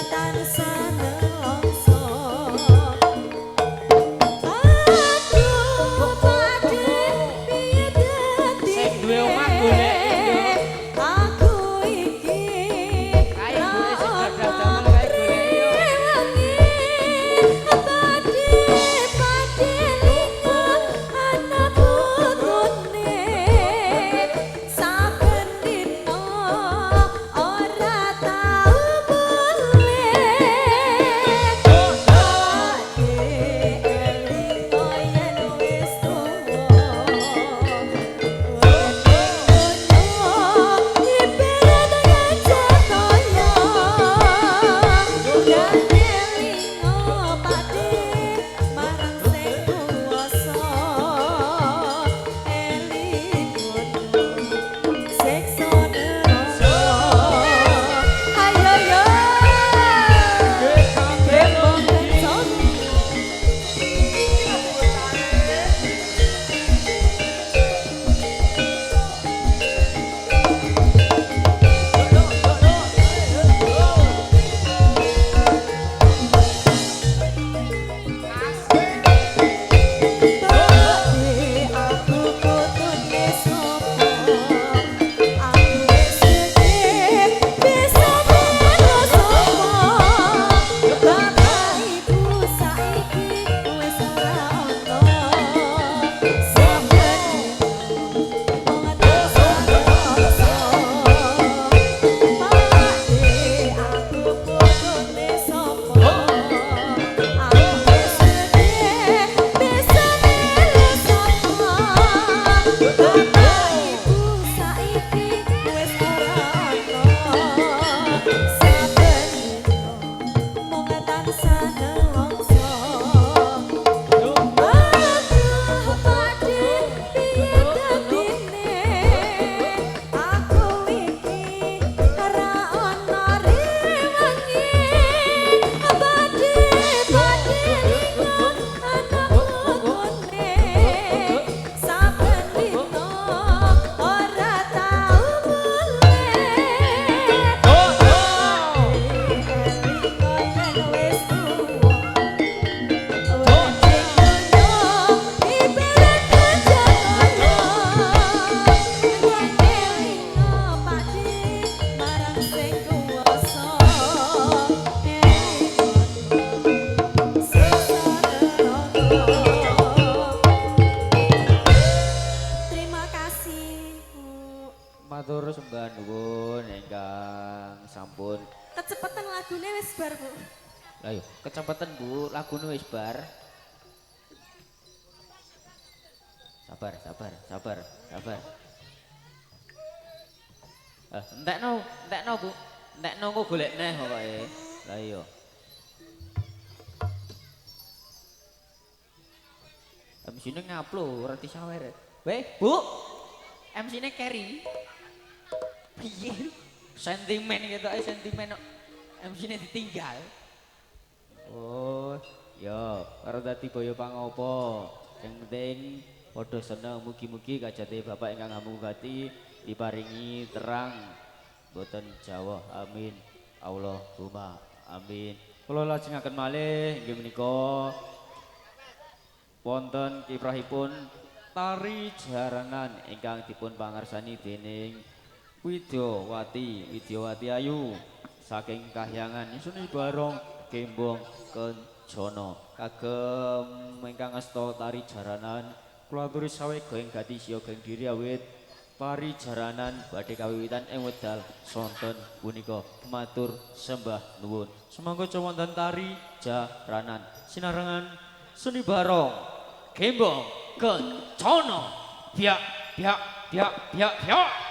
Tansah nelongso. Aduh Pakde, piye dadine? Sing duwe omah goleki yo. Aku iki Kae ibuke sing gadah damel kae goleki yo. rewangi. Pakde, Pakde, linga anak putune, saben dina ora tau mulih. Pakde, elinga yen wis tuwa, wening donya ibarat gajah kaya. Dan elinga Pakde marang sing kuwasa, elingono siksa neraka. Ayo yo, Gembong Kencono. Pakde, aku putune sapa? Aku wis gedhe, bisa melu sapa? Bapak ibu saiki wis ora ono. Saben mung tansah nelongso. Pakde, aku putune sapa? Aku wis gedhe, bisa melu sapa? Bapak ibu saiki wis ora ono. Saben mung tansah nelongso. Aduh Pakde, piye dadine? Aku iki ora ono rewangi. Pakde, Pakde, linga anak putune, saben dina ora tau mulih. Elinga yen wis tuwa, wening donya ibarat gajah kaya. Elinga Pakde marang sing kuwasa, elingono siksa neraka. Terima kasih, Bu. Matur sembah nuwun ingkang sampun. Kecepatan lagune wis bar, Bu. Lah yo, kecepatan Bu, lagune wis bar. Sabar, sabar, sabar, sabar. Eh, entekno, entekno Bu. Entekno engko golek neh pokoke. Lah iya. MC-ne ngaplo ora disawer. Weh, Bu. MC-ne keri. Piye? Sentimen ketoke sentimen kok. MC-ne ditinggal. Oh, ya, karo dadi boyo pangopo. Sing penting padha seneng, mugi-mugi kajate Bapak ingkang hamunggu gati diparingi terang boten jawah. Amin. Allahumma amin. Kula lajengaken malih inggih menika wonten kiprahipun tari jaranan ingkang dipun pangarsani dening Widyawati, Widyawati Ayu saking Kahyangan Seni Barong Gembong Kencono. Kagem ingkang asta tari jaranan kula aturi sawega ing gati siaga ing diri awit tari jaranan badhe kawiwitan ing wekdal sonten punika. Matur sembah nuwun. Sumangga wonten tari jaranan sinarengan Seni Barong Gembong Kencono. Biak biak biak biak biak.